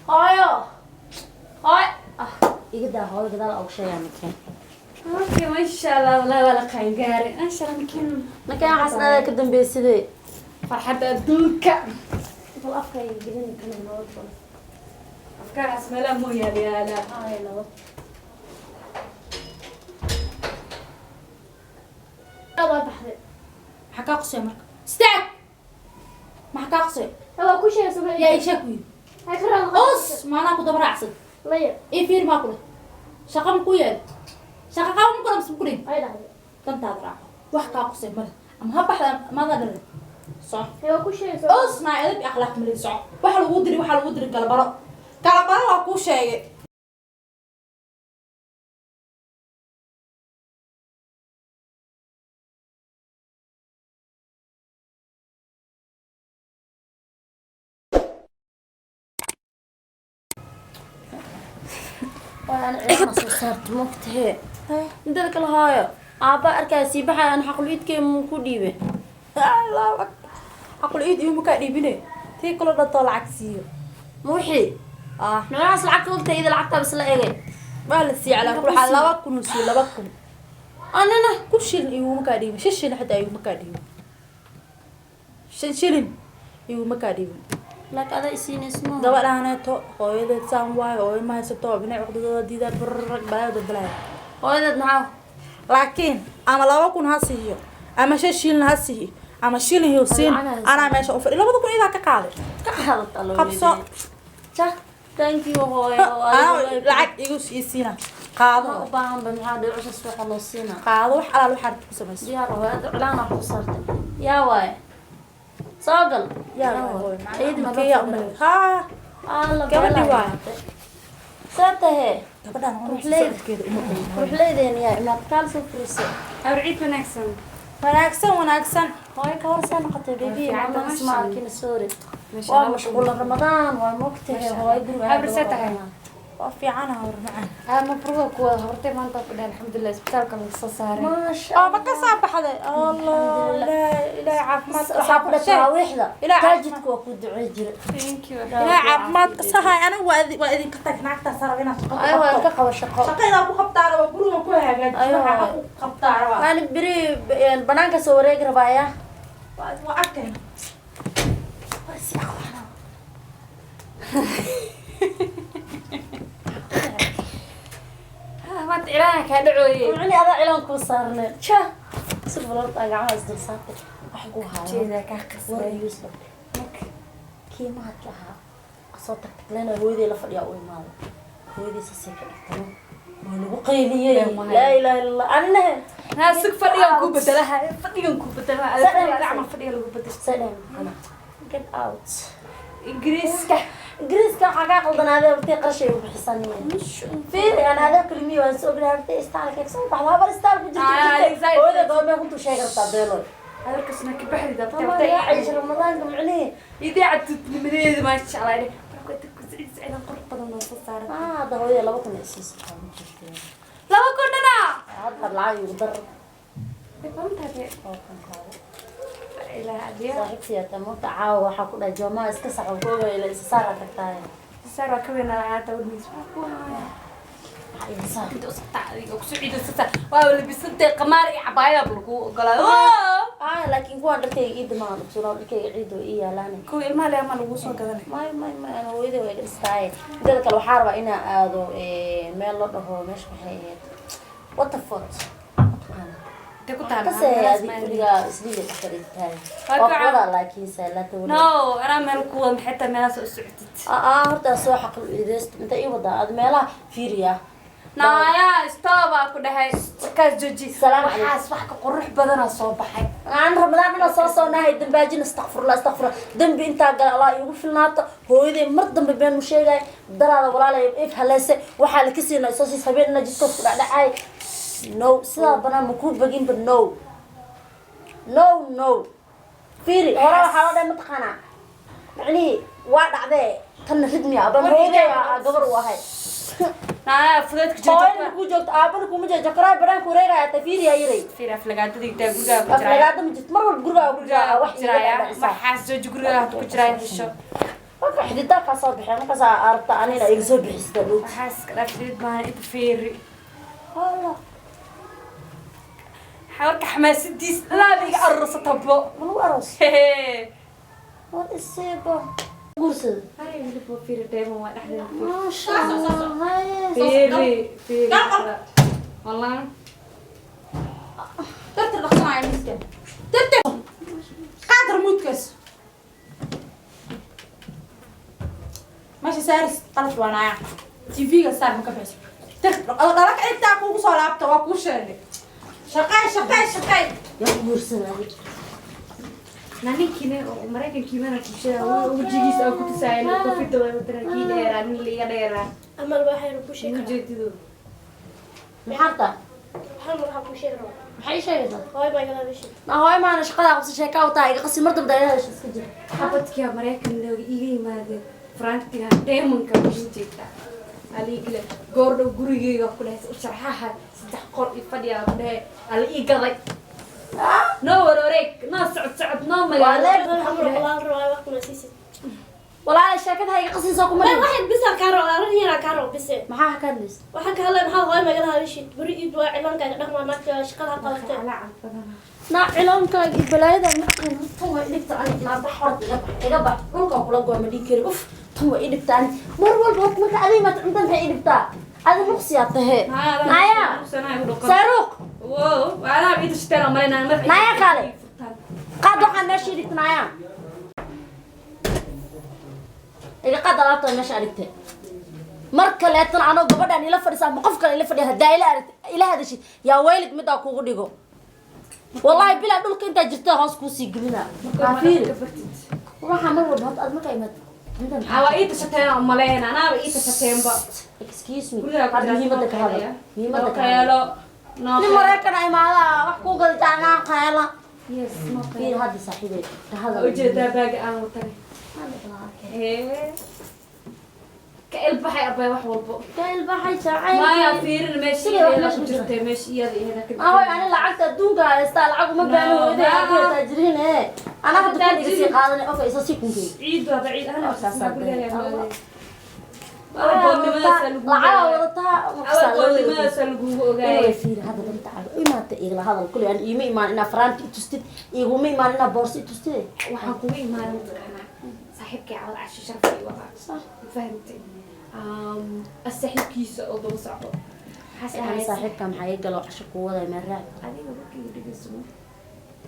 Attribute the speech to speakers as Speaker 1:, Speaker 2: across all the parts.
Speaker 1: Hooyo, hooy, ah, iga daa hooyo, gadaal ugu sheegaa ninkeen.
Speaker 2: Okay, masha Allah, wallahi waa la qaangaaray, masha Allah, ninkeen.
Speaker 1: Ninkan waxaas adaa ka dambaysidee.
Speaker 2: Farxadda adduunka.
Speaker 1: Bal afka ay gelin kana nabad bal.
Speaker 2: Afkaaraas meelaha moo yaal yaala.
Speaker 1: Ay, nabad waa baxday.
Speaker 3: Maxaa kaa qusaya marka? Istaag, maxaa kaa qusaya?
Speaker 4: Waa ku sheegay soo.
Speaker 3: Yaa ii sheeg ku yidhi?
Speaker 4: Ay ka raad.
Speaker 3: Us maanaa ku daba raacsan.
Speaker 4: Maya.
Speaker 3: Ii fiir, maa ku leh shaqa ma ku yaal? Shaqa qaba ma kula mise ma ku dhihin?
Speaker 4: Ay dhahday.
Speaker 3: Dantaada raaco, wax kaa qusay male. Ama ha baxda maada dhalin, soco.
Speaker 4: Ay waa ku sheegay soo.
Speaker 3: Us naa edab iyo akhlaaq malin, soco. Waxa lagu diri, waxaa lagu diri kala baro, kala baro, waa kuu sheegay.
Speaker 1: Waa ana ciidana soo saarta mogtahe. Midada kale, hooyo, aabba arkaya sii baxaya, aan xaqul iidkay muu ku dhiibe?
Speaker 3: Allahu akbar, xaqul iid iyo makaa dhiibine, tii kaloo dhantoo lacag siiyo.
Speaker 1: Ma wixii
Speaker 3: Ah.
Speaker 1: Noolahaas lacagta ogta, iyada lacagtaa bas la egay.
Speaker 3: Waa la siiyey calaa kul xaal, 2000 uu siiyey, 2000.
Speaker 1: Anina?
Speaker 3: 1000 shilin iguma kaa dhiibin, 5 shilin xitaa iguma kaa dhiibin, 5 shilin iguma kaa dhiibin.
Speaker 1: Laakiin adaa isiinaysmo.
Speaker 3: Gabadhaaneeto hooyadeed saan waayo, hooyo ma haysato, binay cuqdadooda diidaan bararag balaayada balaya.
Speaker 1: Hooyadeed maxaa?
Speaker 3: Laakiin ama 2000 ha siiyo, ama 5 shilin ha siiyo, ama shilin yuu siin.
Speaker 1: Lacag haysa.
Speaker 3: Anaa meesha u fadhi, 2000 idaa ka qaaday.
Speaker 1: Ka qaadata loo.
Speaker 3: Qabso.
Speaker 1: Ja, thank you, hooyo.
Speaker 3: Anaa lacag igu sii siina, qaado.
Speaker 1: Ma u baahan ba, maxaa dhicushas waxa loo siinaa?
Speaker 3: Qaado, wax alaal waxaad ku samayso.
Speaker 1: Diyaar hooyo, hadda cilaan wax ku saartay. Yaa waaye, soo gal.
Speaker 3: Yaa waay,
Speaker 1: Ciid ma
Speaker 3: makeeya umaleey haa.
Speaker 1: Alla.
Speaker 3: Gabadhii waay.
Speaker 1: See tahe?
Speaker 3: Gabadhaan
Speaker 1: Ruxleyd.
Speaker 3: socodkeeda uma ogeyn.
Speaker 1: Ruxleydeen yaa imaad, kaal soo furiso.
Speaker 2: Awr, ciid wanaagsan.
Speaker 3: Wanaagsan, wanaagsan.
Speaker 1: Hooyo, ka hor see noqotay baby?
Speaker 2: Fiican.
Speaker 1: Mama isma
Speaker 2: Masha.
Speaker 1: arkin, sorry.
Speaker 2: Masha
Speaker 1: Waa
Speaker 2: Allah.
Speaker 1: mashquula Ramadaan waa mogtahay hooyo, guriga
Speaker 2: Habar, see tahay?
Speaker 3: Waa fiicana hor macaan.
Speaker 2: Ah, mabruuga kuwa hortay maanta ku dhahay, alxamdulilah, isbitaalka laga soo saaray.
Speaker 1: Maasha.
Speaker 3: Oo ma ka soo baxday? Allah, ilaahay, ilaahay caafimaadka.
Speaker 1: Waxaa ku dhahay taraawiixda.
Speaker 3: Ilaahay.
Speaker 1: Taajidka waa ku ducey jira.
Speaker 2: Thank you.
Speaker 3: Ilaahay caafimaadka sahay. Aniga waa idinka tag, naagtaas raba inaad shaqo ku
Speaker 1: Ay hooyo, ka
Speaker 3: qabto.
Speaker 1: qabo shaqo.
Speaker 3: Shaqo inaad ku qabtaa raba, guriga ku hagaajiso.
Speaker 1: Ayo.
Speaker 3: Waxaa ku qabtaa raba.
Speaker 1: Waan beri banaanka soo wareegi rabaaya.
Speaker 3: Waa arkayna.
Speaker 2: Ah, maanta cilaanka kaa dhacooyey.
Speaker 1: Macni adaa cilaan kuu saarnay ja si balorta gacmaha isdul saartay wax ku haayo.
Speaker 2: Jeedaa kaa
Speaker 1: War.
Speaker 2: qasbay.
Speaker 1: Yuusuf, kii mahadka ahaa soo tagtaglena, hooyaday la fadhiyaa u imaado, hooyaday sasay ka dhigtano, waa lagu qayliyey. Laa ilaaha illa allah, aninahe.
Speaker 2: Naa sug, fadhigan kuu bedelaha, fadhigan kuu bedelaha. Fadhiga gacma, fadhiga lagu bedesho.
Speaker 1: Say dhahen, get out.
Speaker 2: Ingiriiska.
Speaker 1: Ingiriiska waxaa kaa qaldanaadee, hortay qarashay u bixisanayeen. Fiiri, aan adee kulmiye waan soo ognahay, hortay istaalka soo baxda, habar istaal ku jirta.
Speaker 2: Ah,
Speaker 1: jirtay
Speaker 2: exactly.
Speaker 1: Hooyada goormee runtuu sheegi rabtaa, beeloy?
Speaker 2: Hadalkaasna ka baxdi.
Speaker 1: Ama yaa ciish Ramadaanka macnihi.
Speaker 2: Idaacad tutnimadeedu, maasha Allah, marka inta ku sicid sicidan qurux badan oo soo saaran.
Speaker 1: Ah, hadda hooyada 2000 ay siiso ma jirtee?
Speaker 2: 2000 dhana.
Speaker 1: Hadda lacag igu dar.
Speaker 2: Way badan tahay.
Speaker 1: Oo kan qaado.
Speaker 2: Ilaa adiya.
Speaker 1: Saaxiibtii ataa moogta, caawa waxaa ku dhahay joomaha iska saxo kooga ila isa saara tagtaaye.
Speaker 2: Saar waa ka weynaa aata wadniis waa ku haya.
Speaker 1: Maxaa iga saar?
Speaker 2: Inta usaqta adiga ku soo ciido sasa waa labisantay, qamaar iyo cabaayad lagu ogolaaday.
Speaker 1: Ah, laakiin kuwaan dharkayga ciidda maahan, ogsoonaa dharkayga ciidda way ii yaalaane.
Speaker 2: Kuwa ilmaha leh ama lagu soo gadanay?
Speaker 1: May, may, may, ana hooyaday way iga dhistaaye. Midada kale, waxaa rabaa inaa aado meel la dhaho, meesha maxay ahayd, Waterford mataqaana?
Speaker 2: Intee ku taala?
Speaker 1: Kasee adi weligaa isliila ka fadhiitahay.
Speaker 2: Waa
Speaker 1: waa
Speaker 2: ku
Speaker 1: kuwadaa, laakiin saalaata weli.
Speaker 2: No, anaa meel kuwa maxay tahay meelahaas u socotid?
Speaker 1: Aa, horta soo xaqul ciideysto, inta ii wadaa aad meelaha fiiriya.
Speaker 2: Naaya, stop aa ku dhahay, markaas jooji.
Speaker 1: Salaam calaykum.
Speaker 2: Waxaas wax ka qurux badanaa soo baxay.
Speaker 1: Aan Ramadaan dhana soo soonahay dambaajin, astaqfirullah, astaqfirullah, dambi intaa gala Allah iigu filnaato. Hooyaday mar dambe been mu sheegay, daraada walaalay if haleyse waxaa la kasiina soo siis habeenna jidkood ku dhacdhacay. No, sidaa banaan ma kuu baginba. No, no, no, fiiri hore waxaa loo dhahay mataqaanaa, macnihii waa dhacdee tanna ridmiya aban hooyaday aa gabar u ahay.
Speaker 2: Naaya, fudeedka
Speaker 1: Hooyada
Speaker 2: jooji.
Speaker 1: Kuu joogto, aabana kuma joogo, jokoraa banaanka wareegaya ta fiiriyaa yiray.
Speaker 2: Fiir, aflagaadada daa gurigaa ku jiraya.
Speaker 1: Aflagaada ma jirto, mar walba gurigaa ku
Speaker 2: Gurigaa
Speaker 1: jiraa
Speaker 2: ku
Speaker 1: wax iiga
Speaker 2: jiraya.
Speaker 1: dhacdhacisa.
Speaker 2: Maxaas jooji, gurigaa ku jiraya, xisho.
Speaker 1: Marka xididaa kaa soo baxeen, markaasaa arabta anina iga soo bixisata dhowti.
Speaker 2: Waxaa iska dhaafid maahan inta feeri.
Speaker 1: Hala.
Speaker 2: Xawarka xamaasadiis laaba iga aruursa tabo.
Speaker 1: Ma lagu aroos? War isiibo guursada.
Speaker 2: Hay, weli waa fiiri dheeman waa dhexdeeda.
Speaker 1: Maasha Allah, haye.
Speaker 2: Fiiri, fiiri.
Speaker 3: Gal qol.
Speaker 2: Wallah.
Speaker 3: Tartar dhaqsanaya miiska. Tartar. Qaad remote-kaas. Meesha saaris qalad waanaya. TV-ga saar ma ka bixiso. Tartar dhalaka intaa kuugu soo laabta waa kuu sheegay. Shaqay, shaqay, shaqay.
Speaker 1: Yaa ku guursada adi?
Speaker 2: Na ninkiina oo Maraykankii mana bulshada wejigiisa oo ku tusaaya koofida way wadana kii dheeraa nin liiga dheeraa.
Speaker 4: Amal waxaynu ku sheegi karaa.
Speaker 2: Ujeedidu.
Speaker 1: Maxaa rabtaa?
Speaker 4: Hal mar waxaan ku sheegi rabaa.
Speaker 1: Maxay ii sheegaysaa?
Speaker 4: Hooyo baa igala hadashay.
Speaker 1: Ma hooyo maana shaqadaa qabsa sheekaa wataa iga qasi mar dambe inaad hesho iska jira.
Speaker 2: Xabadkii Maraykan looga iiga yimaadeen farantiga dheemanka ujeedta. Aliigile goordhow gurigeyga ku dhahay u sharxaha 3 qol iyo fadhiya ku dhahay ala ii gaday. Noo wareeg, noo socod socod, noo magaalo.
Speaker 4: Hal mar walaal rabaa waqti ma siisid.
Speaker 1: Walaal, sheekada ha iga qasiisoo kuma
Speaker 4: Way
Speaker 1: dhihin.
Speaker 4: waxaad bisa kaa rabo arrin yar kaa rabo bise.
Speaker 1: Maxaa ka hadlaysa?
Speaker 4: Waxaan ka hadlay maxaa hooyo magala hadashay. Beri iid waa cilaankaaga dhaqmaa naagta shaqada ha qabatee.
Speaker 1: Naa ciloonkaaga iyo balaayada ma aqaan. Tan waa idhibta ani, naa bax horta, iga bax, iga bax, dhulka kula goa ma dhihi kari. Uf, tan waa idhibta ani mar walba. Horta marka adiga maata cunta maxay idhibtaa? Adi nuqsiyaa tahe. Naya saaruuq. Naya kaale qaad waxaan meesha idhigta. Naya, iga qaad alaabta meesha adhigte. Mar kaleetana anoo gabadhaan ila fadhisa ama qof kale ila fadhiya haddaa ila aragti ila hadashid, yaa weylig midaa kugu dhigo. Wallahi bilaa dhulka intaa jirta hoos kuusii gelina. Aa fiiri waxaa mar walba horta aad markaa imaad inta maxaa?
Speaker 2: Waa ii tashateen oo maleyn anaaba ii tashateenba.
Speaker 1: Excuse me, hadda muhiimadda ka hadal, muhiimadda ka hadal. Nin Maraykan imaadaa wax kuu gada jacnaa qayla.
Speaker 2: Yes, no.
Speaker 1: Fiiri hadda saaxiibey ka hadal.
Speaker 2: Ujeedaa baaga aan watay ka ilbaxay abay wax walbo.
Speaker 1: Ka ilbaxay jacayl.
Speaker 2: Maya fiirin meesha
Speaker 1: Sidee wax
Speaker 2: iyada
Speaker 1: meesha
Speaker 2: ku
Speaker 1: ku jira?
Speaker 2: jirtay meesha iyada iyada ka
Speaker 1: Ahoy, ani lacagta adduunka haystaa, lacag uma baahno.
Speaker 2: No,
Speaker 1: Hooyaday
Speaker 2: ma.
Speaker 1: aan ku taajiriin ee anaa hadda kun iga sii
Speaker 2: Taajiriin.
Speaker 1: qaadanay. Okay, isa sii kunkeyga.
Speaker 2: Ciid waaba ciid ahna.
Speaker 1: Oh, saasaa
Speaker 2: Guriga
Speaker 1: lacagaa wadataa.
Speaker 2: Awalgoodnimadaasa lagugu
Speaker 1: Inay
Speaker 2: ogaayay.
Speaker 1: fiiri hadda danta caaga imaata igala hadal kuley. Aan iima imaan inaa faraanti i tustid, iguma imaan inaa boorso i tustid.
Speaker 2: Waxaan kugu imaaday mataqaanaa saaxiibkay cawad casho sharaf ii wadaa, fahamtay? Saaxiibkiisa oo daba socdo. Waxaas
Speaker 1: Ani
Speaker 2: ahayd
Speaker 1: saaxiibka maxaa ii galo casho kuu waday meel raac?
Speaker 2: Adiga warkayga dhegeyso,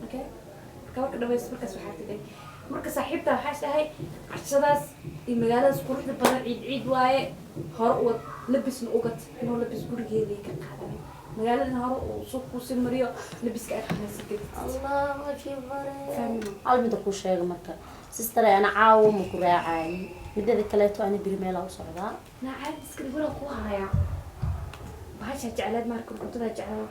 Speaker 2: okay? Marka warka dhamaysto markaas waxaa tidhi marka saaxiibta waxaa is dhahay cashadaas iyo magaaladaas quruxda badan ciid ciid waaye, hore uwad labisna ugat inuu labis gurigeedii ka qaadanay magaaladan hore uu suuq kuusii mariyo labiska aad qaadaysa gadid.
Speaker 1: Allahu akbar.
Speaker 2: Fahmi.
Speaker 1: Hal mida kuu sheega marka, sister, ana caawo ma ku raacaayi. Midada kaleeto ani biri meelaa u socdaa.
Speaker 2: Naa caadi iska dhig, walaa kuu hayaa bahashaa jecleed marka cuntadaa jecleed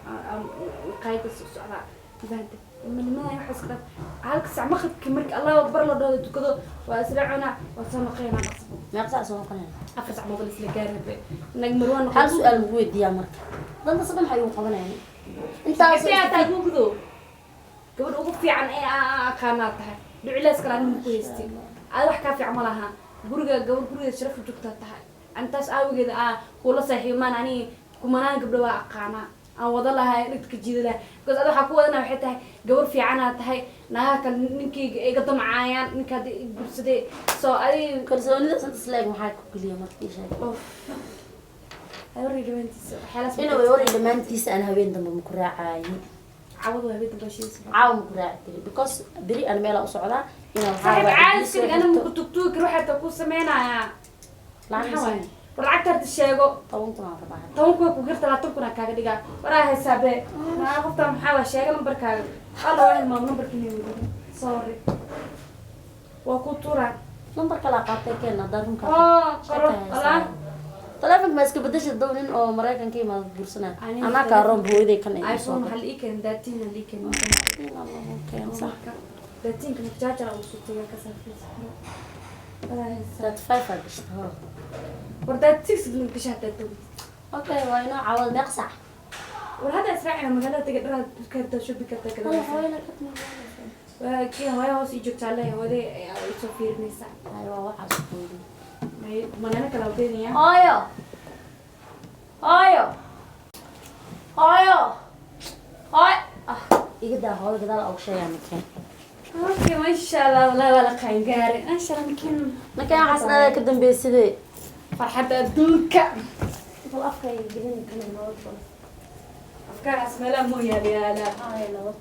Speaker 2: qaaydas u socdaa, fahanta? Nimada waxa iska dhaaf halka sac maqribkii marka Allahu akbar la dhoodo tukado waa isla cunaa, waa soo noqonaa dhaqso.
Speaker 1: Meeqa saac soo noqonayna?
Speaker 2: 4 sac moodan isla gaarnabe nag marwaan.
Speaker 1: Hal su-aal lagu weydiiyaa marka danta sadhan maxay igu qabanayaan intaas?
Speaker 2: Intaas aad gugdo gabadh ugu fiican ee aan aqaanaa tahay, dhucilaas kale anigu ku haystay aad wax kaa fiican ma laha. Guriga gabadh gurigeeda sharaf ku joogtaa tahay, intaas aawigeeda aa kula saaxiimaan. Ani kumanaan gabdho waa aqaanaa aan wada lahay dhigta jiida lahay because ada waxaa ku wadana waxay tahay gabar fiicanaa tahay, naagaha kale ninkayga iga damcaayaan ninka hadda i guursaday soo adiga.
Speaker 1: Kalsoonida intaas leeg maxaa ku geliya marka ii sheeg?
Speaker 2: Hawri dhawaantiisa waxyaalahaas.
Speaker 1: Inuu waray dhammaantiisa aan habeen dambe ma ku raacaayi.
Speaker 2: Cawad waa habeen dambe heshiis.
Speaker 1: Caawa ma ku raaci kari because beri aan meelaa u socdaa inaa waxaa
Speaker 2: saaxiib
Speaker 1: rabaa
Speaker 2: caadi
Speaker 1: inay
Speaker 2: iska dhig,
Speaker 1: soo
Speaker 2: ana
Speaker 1: xirto.
Speaker 2: maku tugtugi karo waxaa ku sameynayaa.
Speaker 1: Lacag
Speaker 2: Maxaa waaye?
Speaker 1: ma
Speaker 2: War lacagta harta sheego.
Speaker 1: 10,000 aan rabaa hadda.
Speaker 2: 10,000 waa ku garta, 20,000 aa kaaga dhigaa. Waraa heesaabe maa qofta maxaa waa sheega lambarkaaga alla waa hilmaamo lambarkii wada, sorry, waa ku turaa.
Speaker 1: Lambar kalaa qaatay keen haddaan runkaa.
Speaker 2: Oo qoro walaa.
Speaker 1: Taleefonka ma iska bedesha dow nin oo Maraykanka imaada guursanaya.
Speaker 2: Aniga
Speaker 1: anaa kaa roon hooyaday kan ay soo
Speaker 2: iPhone waxaa la ii keenay daatiin la ii keenay.
Speaker 1: keen sax.
Speaker 2: Daatiinka jaajar ugu soo tagay ka saafaysa waraa heesaa.
Speaker 1: 35 aa gashta hor.
Speaker 2: War daat 6 gasha hataa dowlad.
Speaker 1: Okay, waa inoo caawada meeq sac?
Speaker 2: War hadda israacina magaalada taga dharaad kartaa shopping kartaa
Speaker 1: Hal
Speaker 2: kada.
Speaker 1: hooyana ka timaado.
Speaker 2: Waa kii hooyo hoos ii joogtaa leeyahay, hooyaday ayaa i soo fiirinaysaa.
Speaker 1: Ay, waa waxaas kuuli.
Speaker 2: Manana kala wadeenaya.
Speaker 1: Hooyo, hooyo, hooyo, hooyo! Ah, iga daa hooyo, gadaal ugu sheegaa nakeen.
Speaker 2: Okay, masha Allah, wallahi waa la qaangaaray, masha Allah, makiin.
Speaker 1: Nakeen, waxaas adaa ka dambaysidee.
Speaker 2: Farxadda adduunka.
Speaker 4: Bal afka ay gelin kana nabad bal.
Speaker 2: Afkaaraas meelaha moo yaala yaala.
Speaker 4: Ay, nabad.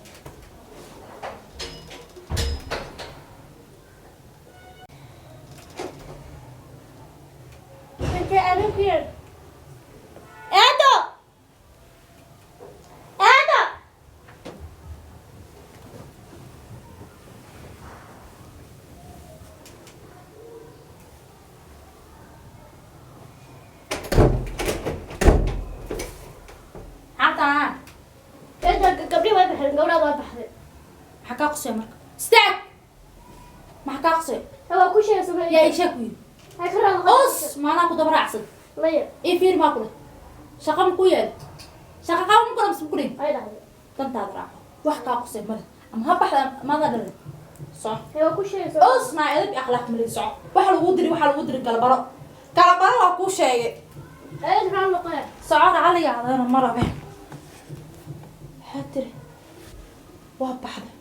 Speaker 4: Intee aadan ku yeedh? Eedo! Eedo!
Speaker 3: Xataa.
Speaker 4: Eedo, gabdhii way baxeen, gabdhaha waa baxday.
Speaker 3: Maxaa kaa qusay marka? Istaag! Maxaa kaa qusay?
Speaker 4: Waa ku sheegay samee.
Speaker 3: Yaa ii sheeg ku yidhi?
Speaker 4: Ay, ka raad.
Speaker 3: Us maanaa ku daba raacsan.
Speaker 4: Maya.
Speaker 3: Ii fiir, maa ku leh shaqa ma ku yeelo, shaqa qaba ma kula mise ma ku dhihin?
Speaker 4: Ay dhahday.
Speaker 3: Dantaada raaco, wax kaa qusay male, ama ha baxda maada dhalin, soco.
Speaker 4: Ay, waa ku sheegay samee.
Speaker 3: Us naa edab iyo akhlaaq male, soco. Waxa lagu diri, waxaa lagu diri kala baro, kala baro, waa kuu sheegay.
Speaker 4: Eedo, maxaa noqonaya?
Speaker 3: Soco, racaliga adana ma rabe. Waxaa tiri waa baxday,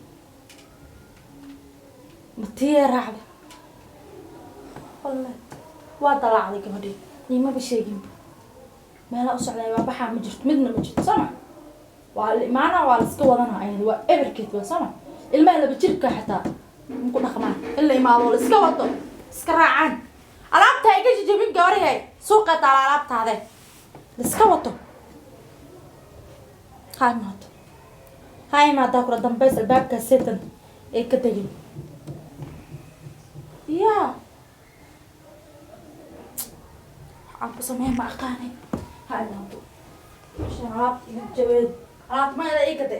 Speaker 3: matiyaa raacday, wallahi waa dalaacday gabadhii, niimaba sheeginba meelaa u socday. Waa baxaa, ma jirto midna, ma jirto sama. Waa la imaanaa, waa la iska wadanaa, ayada waa eberkeed waa sama. Ilmaha laba jirka xitaa maku dhaqmaan in la imaado la iska wado, iska raacaan. Alaabta iga jijibin gabarihay, suuqa taala alaabtaade la iska wato. Ha imaato, ha imaadaa kula dambays albaabkaas setan ee ka degin ya waxaan ku sameeya ma aqaanay. Ha imaato. Meeshaan alaabta iga jabeed, alaabta mayada ii gade.